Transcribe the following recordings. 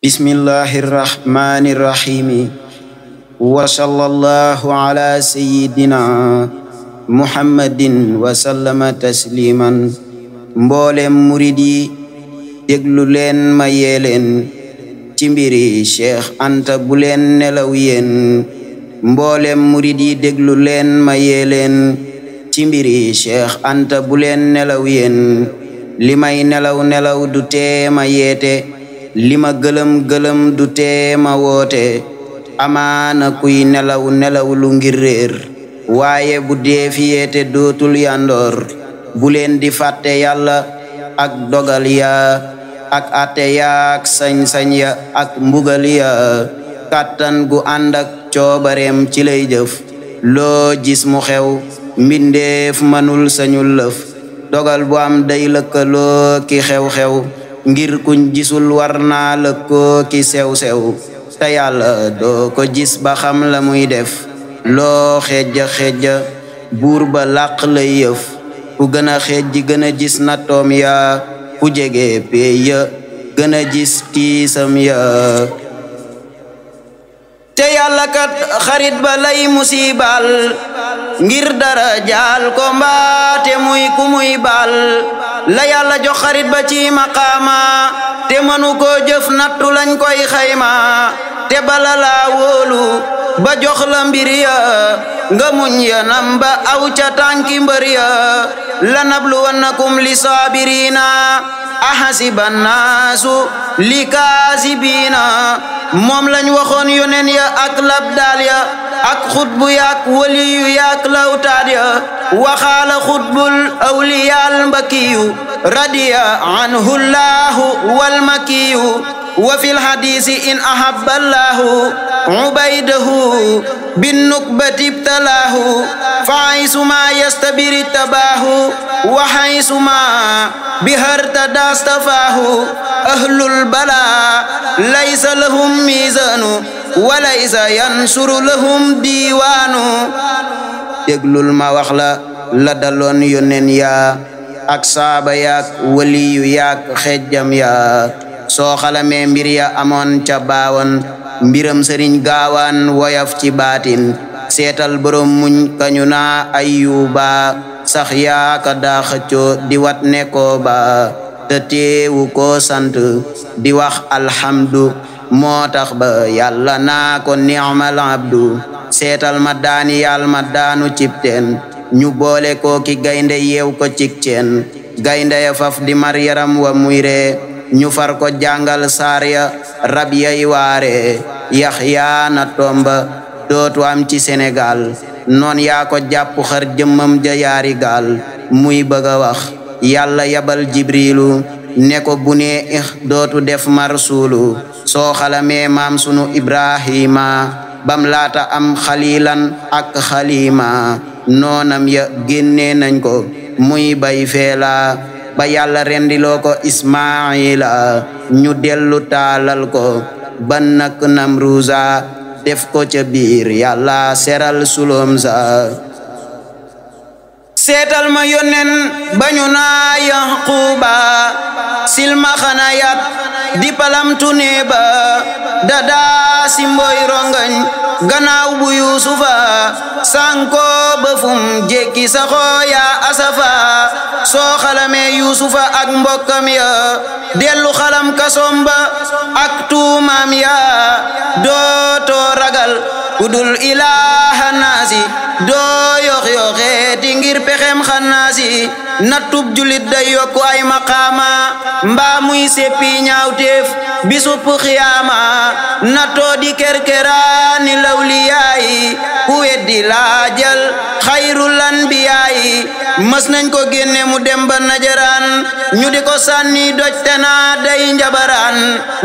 Bismillahirrahmanirrahim. Wa sallallahu ala sayyidina Muhammadin wa sallama tasliman. Mboolem murid yi déglu leen ma yee leen ci mbiri Cheikh Anta bu leen nelaw yéen. Mboolem murid yi déglu leen ma yee leen ci mbiri Cheikh Anta bu leen nelaw yéen. li may nelaw nelaw du tee ma yeete, li ma gëlëm gëlëm du tee ma woote. amaana kuy nelaw nelaw lu ngir réer, waaye bu dee fi yeete dootul yandoor. bu leen di fàtte yàlla ak dogal ya, ak ate ya, ak sañ-sañ ya, ak mbugal ya. kàttan gu ànd ak coobareem ci lay jëf, loo gis mu xew mbindeef manul sañul lëf. dogal bu am day lëkkaloo ki xew-xew, ngir kuñ gisul war naa lëkkoo ki sew-sew. te yàlla doo ko gis ba xam la muy def, loo xejja xejja buur ba làq lay yëf. ku gën a xejji gën a gis nattoom ya, ku jege pey ya gën a gis tiisam ya. te yàlla kat xarit ba lay musibal, ngir dara jaal ko mbaate muy ku muy bal. la yàlla jox xarit ba ci maqaama, te mënu ko jëf nattu lañ koy xayma. te bala laa wóolu ba jox la mbir ya, nga muñ ya namba aw ca tànki mbër ya. lanabluwannakum li saabirina, ahasiba naasu li kaasibiina. moom lañ waxoon yonen ya ak labdaal ya, ak xutbu yaak waliyu yaak lawtaad ya. waxaala xutbul awliyaal mbakiyu, radiya anhu llahu walmakiyu. wa fil hadisi in ahabba llahu ubaydahu bin nukbati ibtalaahu. fa haysuma yastabiri tabaahu, wa haysuma biharta dastafaahu. ahlul bala laysa lahum mizaanu, wa laysa yansuru lahum diiwaanu. déglul ma wax la daloon yonen ya, ak saaba yaak waliyu yaak xejjam ya. soo xalamee mbir ya amoon ca baawoon, mbiram sëriñ gaawaan woyof ci baatin. seetal borom muñ kañu naa Ayyuba, sax yaaka daa xëccoo di wat nekkoo ba. te teewu ko sant di wax alhamdu, moo tax ba yàlla naa ko ni'mal abdu. seetal ma daani yàlla ma daanu cib teen, ñu boole ko ki gaynde yeew ko cig ceen. gaynde ya faf di mar yaram wa muy ree, ñu far ko jàngal saar ya rab yay waare. Yaxya na tomba dootu am ci Sénégal, noon yaa ko jàpp xar jëmmam ja yaari gaal. muy bëgg a wax yàlla yabal jibrilu, ne ko bu ne dootu def marsulu. soo xalamee maam sunu Ibrahima, bam laata am xalilan ak xalima. noonam ya génne nañ ko muy bay feela, ba yàlla rendiloo ko Ismaila. ñu dellu taalal ko ba nak Namruza, def ko ca biir yàlla seral sulom sa. seetal ma yonen bañu naa Yaquba, silmaxana yat di palamtu neeba. dadaa si mboy rongañ gannaaw bu Yuusufa, sanko ba fum jekki saxoo yaa asafa. soo xalamee Yuusufa ak mbokkam ya, dellu xalam kasomba ak tuumaam ya. dootoo ragal kudul ilaaha naasi, doo yox yoxeeti ngir pexem xannaasi. natub julit day yokku ay maqaama, mbaa muy seppi ñaawteef bisub xiyaama. natoo di kerkeraani lawliyaayi, ku weddi laajal xayrul anbiyaayi. mës nañ ko génne mu dem ba najaraan, ñu di ko sànni doj te naa day njabaraan.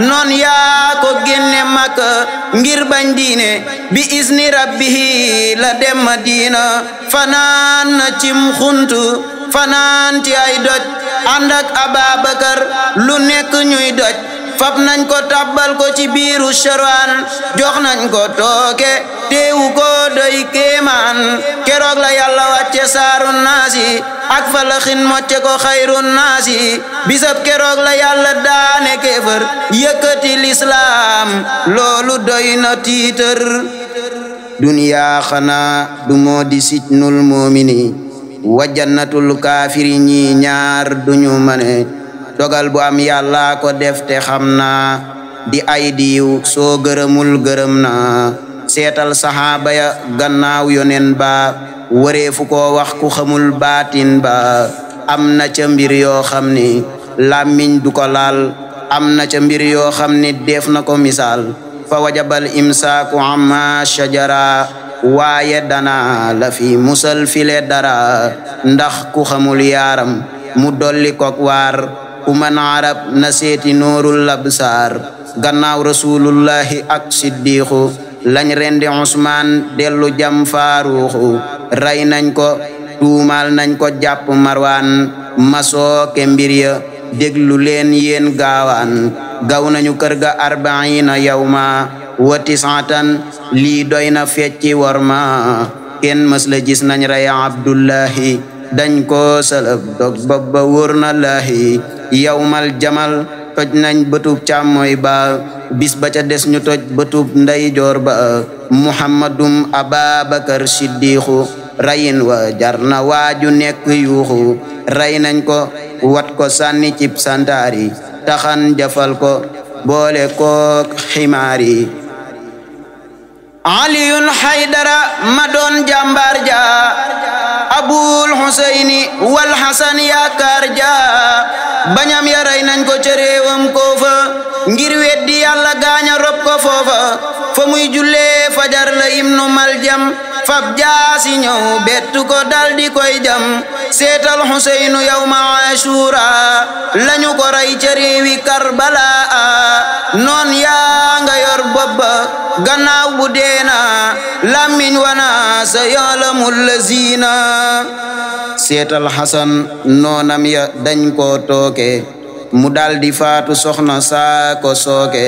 noon yaa ko génne Makka ngir bañ diine, bi izni rabbihi la dem Madina. fanaan na cim xuntu fanaan ci ay doj, ànd ak Ababakar lu nekk ñuy doj. fab nañ ko tabbal ko ci biiru sharwaan jox nañ ko tooke teewu ko doy kéemaan keroog la yàlla wàcce saaru naasi ak falaxin mocce ko xayru naasi bisab keroog la yàlla daane kéefër yëkkati lislaam loolu doy na tiitër duniyaa xanaa du moo di sijnul mu'mini wa jannatul kaafiri ñi ñaar duñu mane dogal bu am yàlla ko def te xam naa di ay diiw soo gërëmul gërëm naa seetal saxaaba ya gannaaw yonen ba wareefu ko wax ku xamul baatin ba am na ca mbir yoo xam ni làmmiñ du ko laal am na ca mbir yoo xam ni def na ko misaal fa wajabal imsaaku amma shajara waaye dana la fi musal file dara ndax ku xamul yaaram mu dolli kok waar ku man arab na seeti nuurul labsaar gannaaw rasulullahi ak siddiqu lañ rendi usmaan dellu jam faaruuxu rey nañ ko tuumal nañ ko jàpp marwaan masooke mbir ya déglu leen yéen gaawaan gaw nañu kër ga arbaina yawma wa tisatan lii doy na fecci worma kenn mës la gis nañ rey abdullahi dañ ko salab dog babba wóor na laahi yawmal jamal toj nañ bëtub càmmoy ba bis ba ca des ñu toj bëtub ndeyjoor ba muhammadum ababakar siddiqu rayin wa jar na waaju nekk yuuxu rey nañ ko wat ko sànni cib santaari taxan jafal ko boole kook ximaari aliyun haydara ma doon jàmbaar ja abul husayni wal hasan yaakaar ja bañam ya rey nañ ko ca réewam koofa ngir weddi yàlla gaaña rob ko foofa fa muy jullee fajar la ibnu maljam fab jaasi ñëw bettu ko daldi koy jam seetal husaynu yawma ashura lañu ko rey ca réewi karbala noon yaa nga yor bobba gannaaw bu deena làmmiñ wana sa ya'lamul lazina seetal hasan noonam ya dañ ko tooke mu daldi faatu soxna saa ko sooke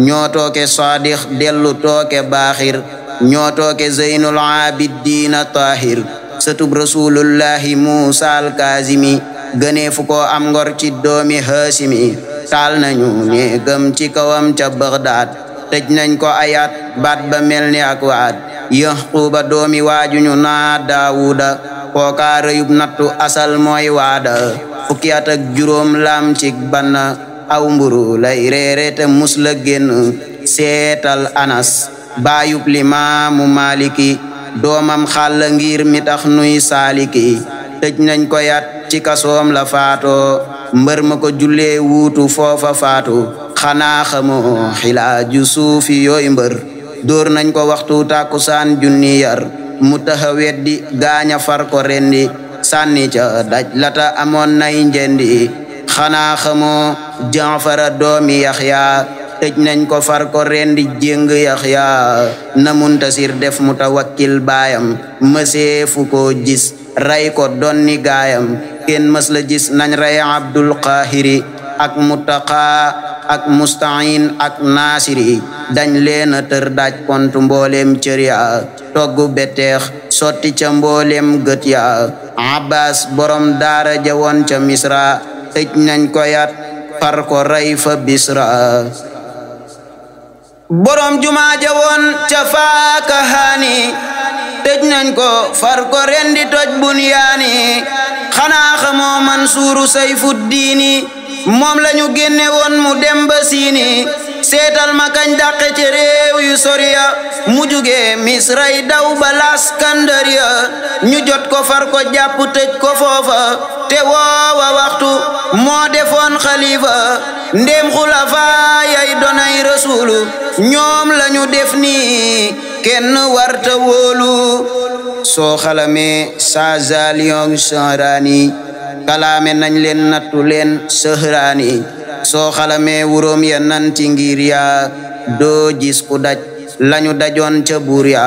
ñoo tooke saadix dellu tooke baaxir ñoo tooke zeynul abidina tahir satub rasulullahi musa al kazimi gënee fu ko am ngor ci doomi haasimi taal nañu néegam ci kawam ca baghdad tëj nañ ko ayat baat ba mel ni ak waat yaquba doomi waajuñu naa daawuda kookaa rëyub nattu asal mooy waada fukki at ak juróom lam ci banna aw mburu lay reere te mus la génn seetal anas baayub limaamu maliki doomam xàll ngir mi tax nuy saaliki tëj nañ ko yat ci kasoom la faatoo mbër ma ko jullee wuutu foofa faatu xanaa xamoo xilaaju suufi yooy mbër dóor nañ ko waxtu tàkkusaan junni yar mu taxa weddi gaaña far ko rendi sànni ca daj lata amoon nay njendi xanaa xamoo Jaafara doomi Yaxya tëj nañ ko far ko rendi jéng Yaxya na Muntasir def Mutawakkil baayam mësee fu ko gis ray ko donni gaayam kenn mës la gis nañ ray Abdul Qahiri ak Mutaqa ak Musta'in ak Nasiri dañ leena tër daaj kont mbooleem cër ya togg beteex sotti ca mbooleem gët ya Abbas borom daara ja woon ca Misra tëj nañ ko yat far ko ray fa Bisra borom jumaa ja woon ca Faakahaani tëj nañ ko far ko rendi toj Bunyaani xanaa xamoo Mansuuru Sayfuddiini moom lañu génne woon mu dem ba Siini seetal ma kañ dàqe ci réew yu soriya mu juge Misray daw ba Laskandariya ñu jot ko far ko jàpp tëj ko foofa te woowa waxtu moo defoon xalifa ndéem xulafa yay donay rasulu ñoom lañu def nii kenn warta wóolu soo xalamee sa zaliyon sahraani kalaame nañ leen nattu leen sahraani soo xalamee wuróom ya nanti ngir ya doo gis ku daj lañu dajoon ca buur ya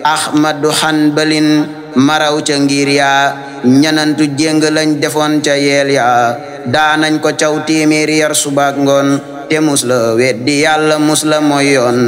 Ahmadu Hanbalin maraw ca ngir ya ñanantu jéng lañ defoon ca yeel ya daanañ ko caw téeméeri yar subaak ngoon te musla weddi yàlla musla mooy yoon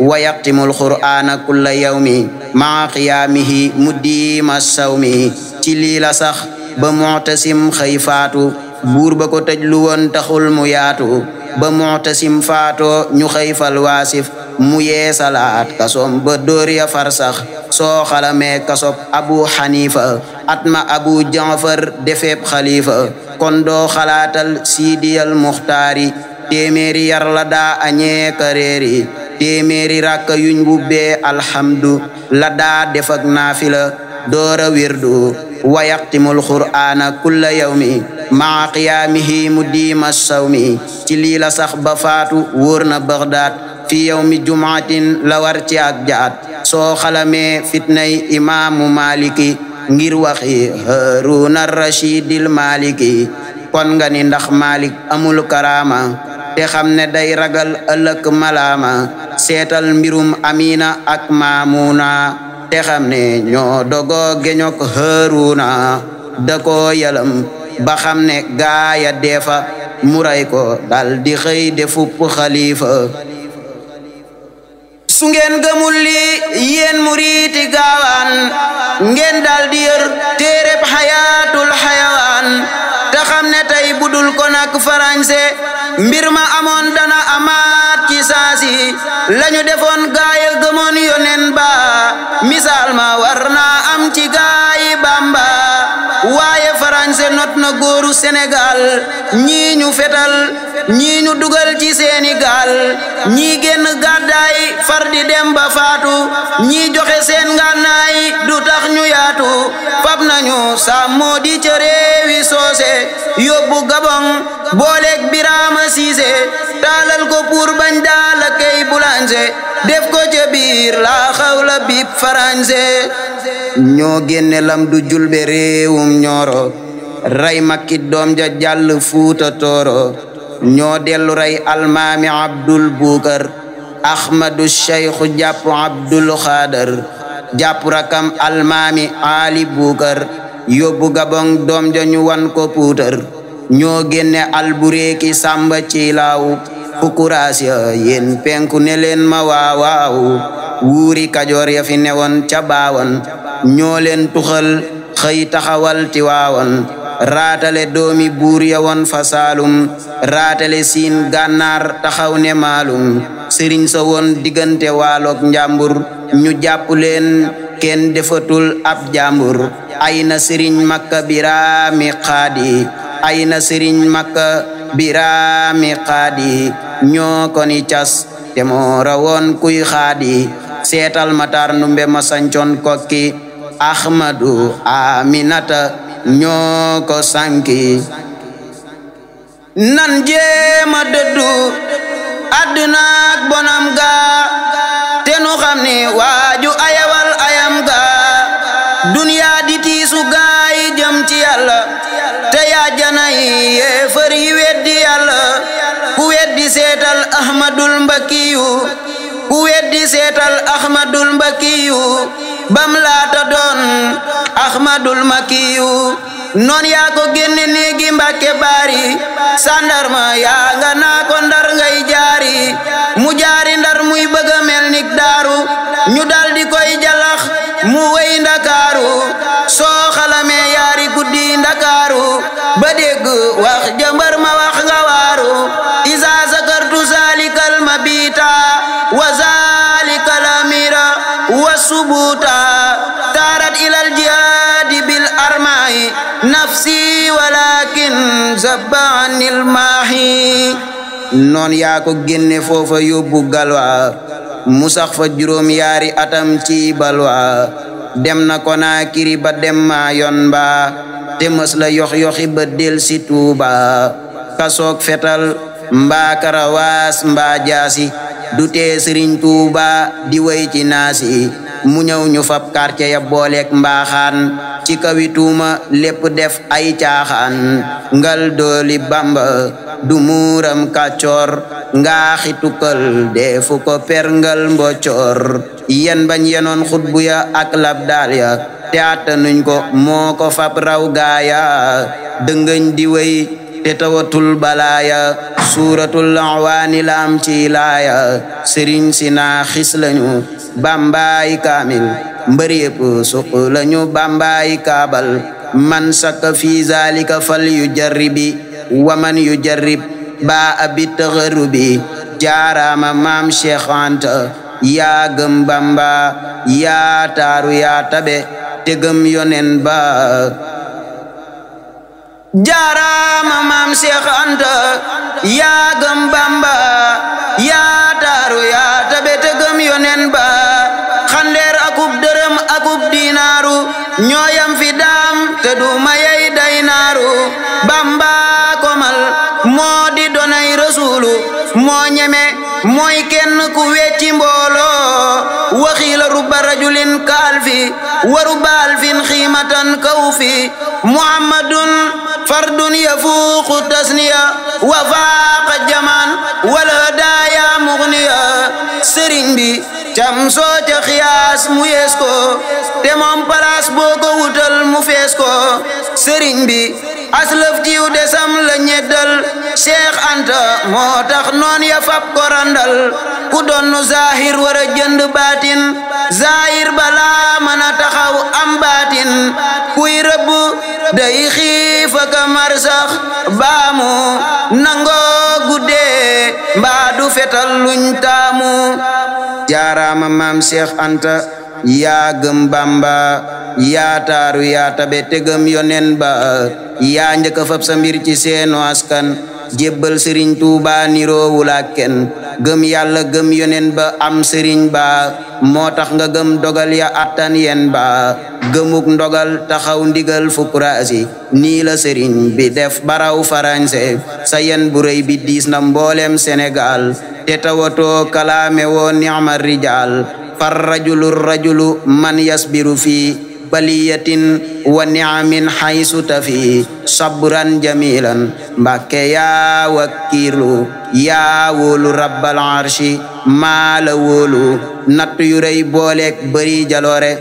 wa yaqtimul qur'ana kulla yawmi maa qiyaamihi muddiima sawmi ci lii la sax ba mu'tasim xëy faatu buur ba ko tëj lu woon taxul mu yaatu ba mu'tasim faatoo ñu xëy fal waasif mu yeesalaat kasoom ba dóor ya far sax soo xalamee kasob abu xanifa atma abu jaafar defeeb xalifa kon doo xalaatal siidiyal muxtaari téeméeri yar la daa añee kareeri téeméeri rakka yuñ wubbee alhamdu la daa def ak naafila doora wirdu wa yaqtimul qur'ana kulla yawmi maa qiyaamihi muddiima sawmi ci lii la sax ba faatu wóor na Bagdaad fi yawmi jumaatin la war ci ak jaat soo xalamee fitnay imaamu maliki ngir waxi Haaruna Rashidil maliki kon nga ni ndax malik amul karaama te xam ne day ragal ëllëg malaama seetal mbirum amina ak maamuna te xam ne ñoo dogo geñok Haaruna da ko yalam ba xam ne gaaya deefa muray ko dal di xëy defup xalifa su ngeen gëmul li yéen muriiti gaawaan ngeen dal di yër téereb xayaatul xayawaan te xam ne tey budul ko nak farañse mbir ma amoon dana amaat ci saasi lañu defoon gaaya gëmoon yonen ba misaal ma war naa am ci gaayi Bamba waaye farañse not na góoru Sénégal ñii ñu fetal ñii ñu dugal ci seeni gaal ñii génn gàddaay far di dem ba faatu ñii joxe seen ngànnaay du tax ñu yaatu fab nañu sàmmoo di ca réewi soose yóbbu Gabon booleeg Biraama Siise taalal ko pour bañ daala kay bulanse def ko ca biir laa xawla bib farañse ñoo génne lam du julbe réewum ñooro ray makki doom ja jàll fuuta tooro ñoo dellu rey almaami abdul buukar ahmadu sheykhu jàpp abdul xaadar jàpp rakam almaami ali buukar yóbbu Gabon doom ja ñu wan ko puutar ñoo génne albureeki sàmba ci laaw fukuraas ya yéen penku ne leen ma waawaaw wuuri kajoor ya fi newoon ca baawan ñoo leen tuxal xëy taxawal Tiwaawan raatale doomi buur ya woon fa Saalum raatale siin gànnaar taxaw ne maalum sëriñ sa woon diggante waaloog njàmbur ñu jàpp leen kenn defatul ab jàmbur ay na sëriñ makka biraami xaadi ay na sëriñ makka biraami xaadi ñoo ko ni cas te moo rawoon kuy xaadi seetal matar numbe ma sancoon kokki ahmadu aminata ñoo ko sanki nan jéema dëddu àdduna ak bonam ga te nu xam ni waaju ayawal ayam ga duniya di tiisu gaay jëm ci yàlla te yaajana yi yéefar yi weddi yàlla ku weddi seetal ahmadul mbakiyu ku weddi seetal ahmadul mbakiyu bam laata doon ahmadul makiyu noon yaa ko génne néegi Mbàkke baari sandarma yaa nga naa ko ndar ngay jaari mu jaari ndar muy bëgga mel nik daaru ñu daldi koy jalax mu wey ndakaaru soo xalamee yaari guddi ndakaaru ba dégg wax jëmbar ma wax nga waaru isa sakartu zalikal mabita wa zalikal amira wa subuta tarat ilal jihadi bil armai nafsi walakin zabanil mahi noon yaa ko génne foofa yóbbu galwa mu sax fa juróom yaari atam ci balwa dem na Konaakiri ba dem ma yon ba te mës la yox-yoxi ba del si Tuuba kasoog fetal mbaa karawaas mbaa jaasi du tee Sëriñ Tuuba di way ci naasi mu ñëw ñu fab quartier ya booleek mbaaxaan ci kawi tuuma lépp def ay caaxaan ngal dooli Bamba du muuram kàccoor ngaaxi tukkal defu ko perngal mboccoor yen bañ yenoon xutbu ya ak labdaal ya te attanuñ ko moo ko fab raw gaaya dëngëñ di wey te tawatul balaaya suuratul awaani laam ci laaya sëriñ si naa xis lañu bambaay kaamil mbër yépp suq lañu bambaay kaabal man sakka fi zalika fal yu jarribi waman yu jarrib ba abi taxarubi jaaraama maam Cheikh Anta yaa gëm Bamba yaa taaru yaa tabe te gëm yonen ba jaaraama maam Cheikh Anta yaa gëm Bamba yaa taaru yaa tabe te gëm yonen ba xandeer akub dërëm akub dinaaru ñooyam fi daam te du mayey day naaru Bamba komal moo di donay rasulu moo ñeme mooy kenn ku wecci mbooloo waxiila rubba rajulin kaalfi wa rubba alfin xiimatan kawfi muhammadun fardun yafuuqu tasniya wa faaqa jaman wala daaya mugniya sëriñ bi cam soo ca xiyaas mu yees ko te moom palaas boo ko wutal mu fees ko sëriñ bi aslëf jiw desam la ñeddal Cheikh Anta moo tax noon ya fab ko randal ku donnu zahir war a jënd baatin zahir balaa mën a taxaw am baatin kuy rëbb day xiif ak mar sax baamu nangoo guddee mbaa du fetal luñ taamu jaaraama maam Cheikh Anta yaa gëm Bamba yaa taaru yaa tabe te gëm yonen ba yaa njëkk a fab sa mbir ci seenu askan jébbal sëriñ Tuuba niroowul ak kenn gëm yàlla gëm yonen ba am sëriñ ba moo tax nga gëm dogal ya attan yen ba gëmuk ndogal taxaw ndigal fukkuraasi nii la sëriñ bi def baraw farañse sa yen bu rëy bi diis na mboolem Sénégal te tawatoo kalaame woo ni'ma rijal far rajulu man yasbiru fii baliyatin wa ni'amin haysu tafi sabran jamilan Mbàkke yaa wakkiilu yaa wóolu rabbal arshi maa la wóolu natt yu rëy booleek bëri jaloore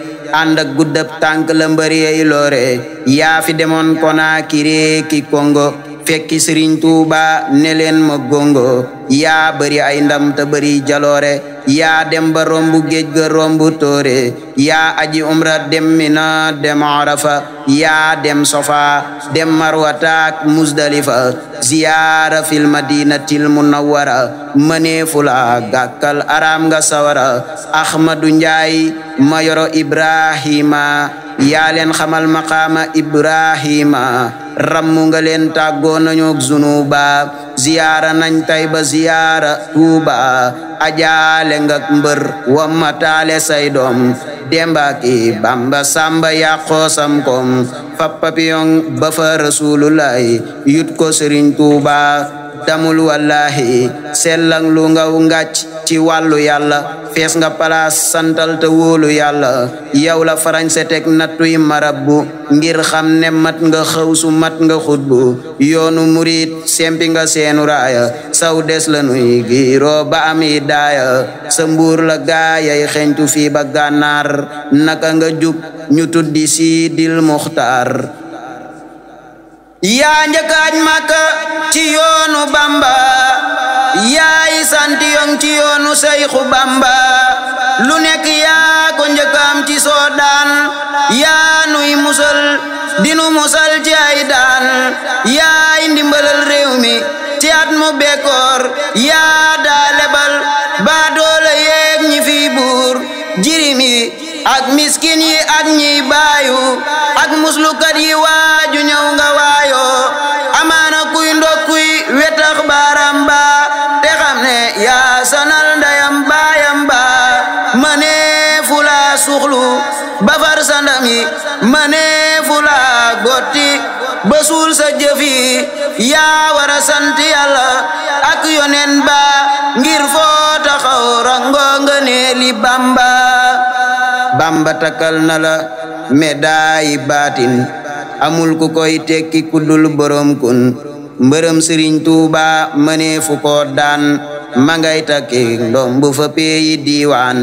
ànd ak guddab tànk la mbëri yey loore yaa fi demoon Konaakiri ki Kongo fekki Sëriñ Tuuba ne leen ma gongo yaa bëri ay ndam te bëri jaloore yaa dem ba rombu géej ga rombu tóore yaa aji umra dem Mina dem Arafa yaa dem Sofa dem Marwataak Musdalifa ziyaara fil madinatil munawwara mëneefu la gàkkal araam nga sawara Ahmadu Njaay mayoro Ibrahima yaa leen xamal maqaama Ibrahima rammu nga leen tàggoo nañu zunuba ziyaara nañ Tayba ziyaara Tuuba ajaale nga mbër wa mataale say doom dembaki Bamba Samba yàqoo sam kom fa papillon ba fa Rasulullahi yut ko Sëriñ Tuuba damul wallahi sellang lu ngaw ngàcc ci wàllu yàlla fees nga palaas santal te wóolu yàlla yow la farañse teg nattuy marabbu ngir xam ne mat nga xawsu mat nga xutbu yoonu murit sempi nga seenu raaya saw des la nuy giiroo ba am hidaaya sa mbuur la gaayay xeñtu fii ba gànnaar naka nga jub ñu tuddi Siidil Muxtaar yaa njëkkaaj Makka ci yoonu Bamba yaay santi yong ci yoonu Sayxu Bamba lu nekk yaa ko njëkkam ci soodaan yaa nuy musal dinu musal ci ay daan yaay ndimbalal réew mi ci at mu bekkoor yaa daa lebal baa doole yeeg ñi fi buur jirim yi ak miskin yi ak ñiy baayu ak muslukat yi waaju ñëw nga waayo amaana kuy ndokkuy wetax baaram ba te xam ne yaa sanal ndayam baayam ba mënee fu la suxlu ba far sa ndam yi mënee fu la gotti ba suul sa jëf yi yaa wara sant yàlla ak yonen ba ngir foo taxaw rango nga ne li Bamba takkal na la médaille baatin amul ku koy tekki kudul borom kun mbërëm Sëriñ Tuuba mënee fu ko daan ma ngay takki ndombu fa peeyi diiwaan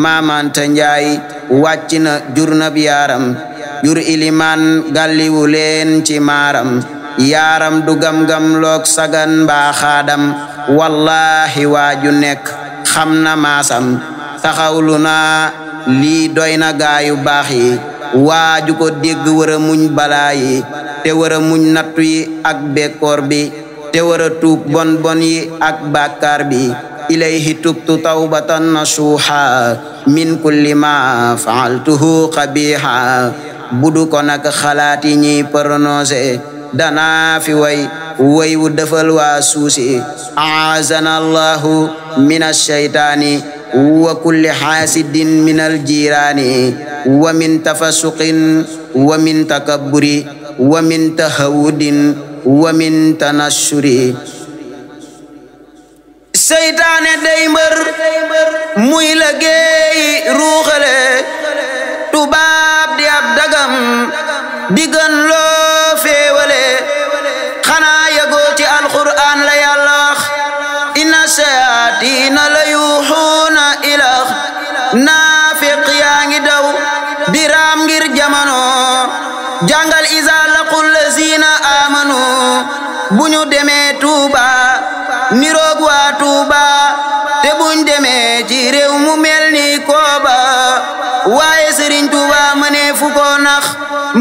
Maamanta Njaay wàcc na jur na yaaram jur ilimaan gàlliwu leen ci maaram yaaram du gam-gam loog sagan mbaa xaadam wallahi waaju nekk xam na maasam taxawlu naa lii doy na gaayu baax yi waaju ko dégg wara muñ balaa yi te wara muñ nattu yi ak bekkoor bi te wara tuub bon bon yi ak bàkkaar bi ilayhi tubtu tawbatan nasuha min kulli ma faaltuhu qabiha budu ko nak xalaati ñi prononcé dana fi way wu defal waa suusi aazana allahu min ash-shaytaani wa kulli xaasidin min al-jiiraani wa min tafasuqin wa min takabburi wa min tahawudin wa min tanashuri seytaane day mbër muy liggéey ruuxale tubaab di ab dagam diggan loo féewale xanaa yagoo ci alquraan la yàlla wax inna shayaatiina la yuuxuuna ilax naafiq yaa ngi daw diraam ngir jamono jàngal izaa laqul laziina aamanu bu ñu demee Tuuba niroog waa Tuuba te buñ demee ci réew mu mel ni Kooba waaye Sëriñ Tuuba mëneefu ko nax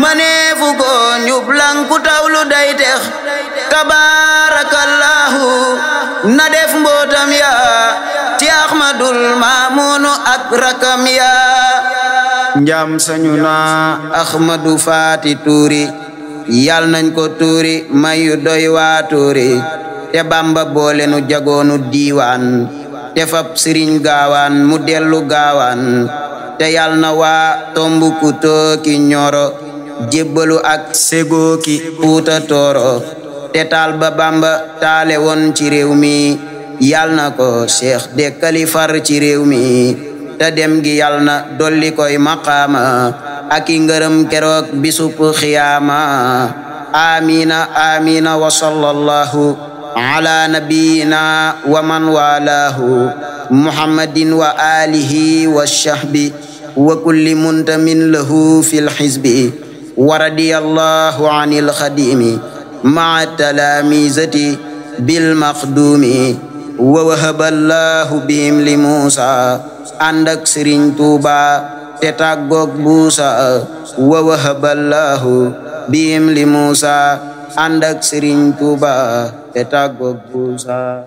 mëneefu ko njublan ku tawlu day tex tabaarakallaahu na def mbootam ya ci Ahmadul Maamunu ak rakam ya njam sañu na Ahmadu Faati Tuuri yal nañ ko tuuri mayu doy waa tuuri te Bamba boole nu jagoonu diiwaan te fab Sëriñ Gaawaan mu dellu gaawaan te yal na waa Tombouctou ki Ñoro jébbalu ak Ségou ki Fuuta Tooro te taal ba Bamba taale woon ci réew mi yal na ko Cheikh dekkali far ci réew mi te dem gi yal na dolli koy maqaama ak i ngërëm keroog bisub xiyaama amina amina wa sallallahu ala nabiyina wa man walaahu muhammadin wa alihi wa sahbi wa kulli muntamin lahu fil hizbi wa radiyallahu anil khadimi ma'a talamizati bil maqdumi wa wahaballahu bihim li Musa àndak Sëriñ Tuuba te tàggoog buusa wa wahaballahu bihim li Musa àndak Sëriñ Tuuba te tàggoog buusa